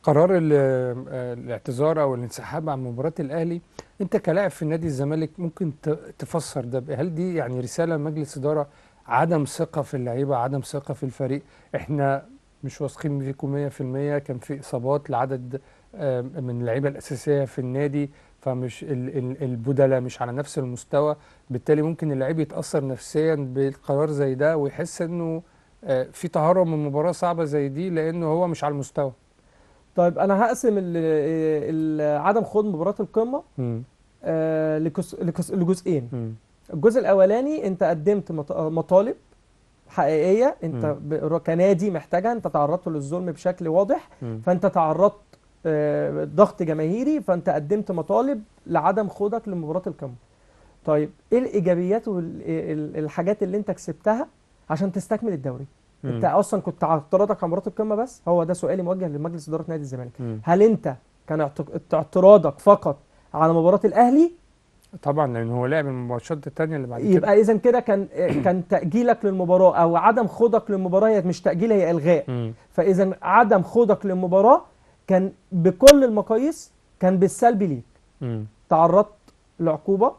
قرار الاعتذار او الانسحاب عن مباراة الاهلي، انت كلاعب في نادي الزمالك ممكن تفسر ده؟ هل دي يعني رسالة لمجلس ادارة عدم ثقة في اللعيبة، عدم ثقة في الفريق، احنا مش واثقين فيكم 100%، كان في اصابات لعدد من اللعيبة الاساسية في النادي، فمش البدلاء مش على نفس المستوى، بالتالي ممكن اللعيب يتاثر نفسيا بالقرار زي ده ويحس انه في تهرب من مباراة صعبة زي دي لانه هو مش على المستوى. طيب انا هقسم عدم خوض مباراة القمه لجزئين. الجزء الاولاني انت قدمت مطالب حقيقية انت كنادي محتاجها، انت تعرضت للظلم بشكل واضح، فانت تعرضت ضغط جماهيري، فانت قدمت مطالب لعدم خوضك لمباراة القمه. طيب ايه الايجابيات والحاجات اللي انت كسبتها عشان تستكمل الدوري؟ انت اصلا كنت اعتراضك على مباراة القمه بس، هو ده سؤالي موجه لمجلس ادارة نادي الزمالك. هل انت كان اعتراضك فقط على مباراة الاهلي؟ طبعا، لان هو لعب الماتشات الثانية اللي بعد كده. يبقى اذا كده كان تاجيلك للمباراة او عدم خوضك للمباراة هي مش تاجيل، هي الغاء. فاذا عدم خوضك للمباراة كان بكل المقاييس كان بالسلب ليك. تعرضت لعقوبة،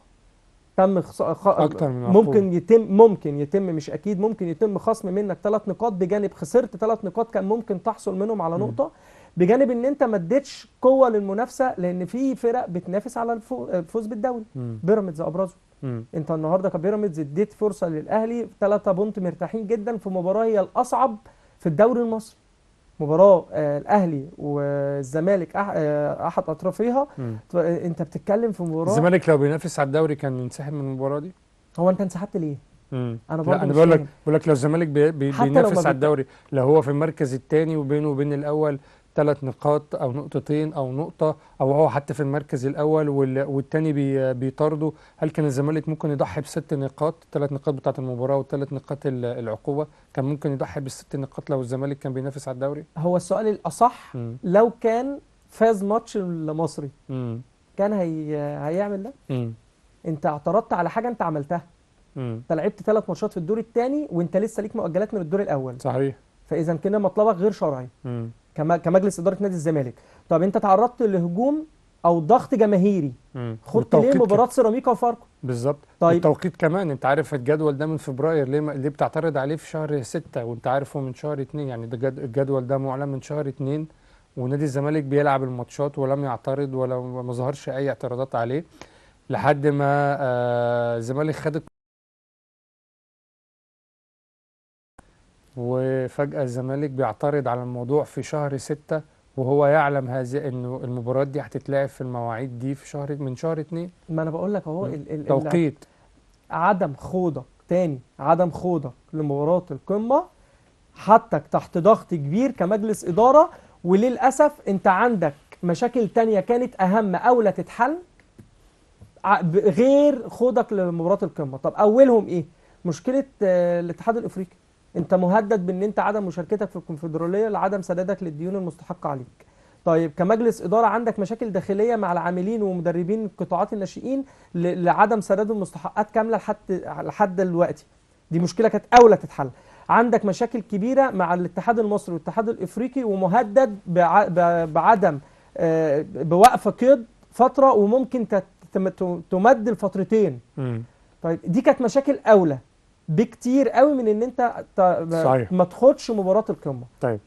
تم اكتر من عقوبة. ممكن يتم مش اكيد، ممكن يتم خصم منك 3 نقاط، بجانب خسرت 3 نقاط كان ممكن تحصل منهم على نقطة، بجانب ان انت ما اديتش قوة للمنافسة، لان في فرق بتنافس على الفوز بالدوري، بيراميدز ابرزه. انت النهارده كبيراميدز اديت فرصة للاهلي 3 بونت مرتاحين جدا في مباراة هي الاصعب في الدوري المصري، مباراة الاهلي والزمالك احد اطرافيها. انت بتتكلم في مباراة الزمالك لو بينافس على الدوري كان ينسحب من المباراة دي؟ هو انت انسحبت ليه؟ انا برضه انا بقول لك لو الزمالك بينافس على الدوري، لو هو في المركز الثاني وبينه وبين الاول 3 نقاط او نقطتين او نقطة، او هو حتى في المركز الاول والثاني بيطارده، هل كان الزمالك ممكن يضحي ب6 نقاط، 3 نقاط بتاعه المباراة و3 نقاط العقوبة؟ كان ممكن يضحي بال6 نقاط لو الزمالك كان بينافس على الدوري؟ هو السؤال الاصح لو كان فاز ماتش المصري كان هيعمل ده؟ انت اعترضت على حاجة انت عملتها. انت لعبت 3 ماتشات في الدور الثاني وانت لسه ليك مؤجلات من الدور الاول. صحيح. فاذا كده مطلبك غير شرعي كمجلس ادارة نادي الزمالك. طب انت تعرضت لهجوم او ضغط جماهيري، خدت ليه مباراة سيراميكا وفاركو؟ بالظبط. طيب التوقيت كمان، انت عارف الجدول ده من فبراير، ليه بتعترض عليه في شهر 6 وانت عارفه من شهر 2؟ يعني ده الجدول ده معلن من شهر 2، ونادي الزمالك بيلعب الماتشات ولم يعترض ولا ما ظهرش اي اعتراضات عليه لحد ما الزمالك خد، وفجأة الزمالك بيعترض على الموضوع في شهر 6 وهو يعلم هذا انه المباريات دي هتتلعب في المواعيد دي في شهر من شهر 2. ما انا بقول لك اهو توقيت عدم خوضك تاني، عدم خوضك لمباراة القمة حطك تحت ضغط كبير كمجلس إدارة، وللأسف انت عندك مشاكل تانية كانت أهم أو لا تتحل غير خوضك لمباراة القمة. طب أولهم إيه؟ مشكلة الاتحاد الإفريقي. انت مهدد بان انت عدم مشاركتك في الكونفدراليه لعدم سدادك للديون المستحقه عليك. طيب كمجلس ادارة عندك مشاكل داخلية مع العاملين ومدربين قطاعات الناشئين لعدم سداد المستحقات كاملة لحد دلوقتي، دي مشكلة كانت اولى تتحل. عندك مشاكل كبيرة مع الاتحاد المصري والاتحاد الافريقي، ومهدد بعدم بوقف قيد فترة وممكن تمد لفترتين. طيب دي كانت مشاكل اولى بكتير قوي من ان انت ما تاخدش مباراة القمه. طيب.